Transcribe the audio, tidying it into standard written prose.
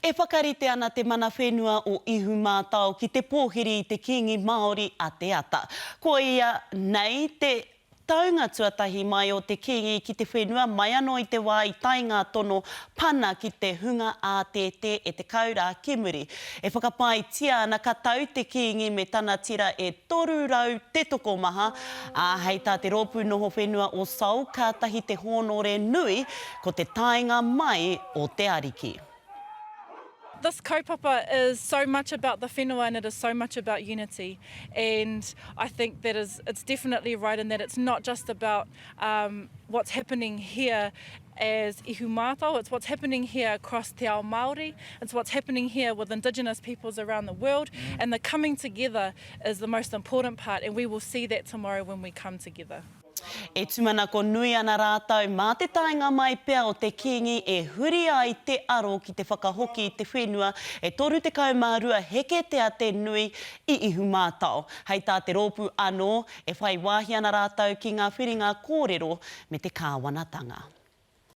E whakarite ana te mana whenua o Ihumātao ki te pōhiri i te Kīngi Māori a Te Ata. Koia nei te taunga tuatahi mai o te Kīngi ki te whenua mai anō i te wā i tae ngā tono pana ki te hunga ātētē e 10 rā ki muri. E whakapaetia ana ka tau te Kīngi me tana tira e 300 te tokomaha, ā, hei tā te rōpū noho whenua o Soul kātahi te hōnore nui ko te taenga mai o te Ariki. This kaupapa is so much about the whenua and it is so much about unity and I think that is it's definitely right in that it's not just about um, what's happening here as Ihumātao, it's what's happening here across Te Ao Māori, it's what's happening here with Indigenous peoples around the world and the coming together is the most important part and we will see that tomorrow when we come together. E tūmanako nui ana rātou mā te taenga mai pea o te Kīngi e huri ai te aro ki te whakahoki i te whenua e 32 heketea te nui i Ihumātao. Hei tā te rōpū anō, e whai wāhi ana rātou ki ngā whiringa kōrero me te kāwanatanga.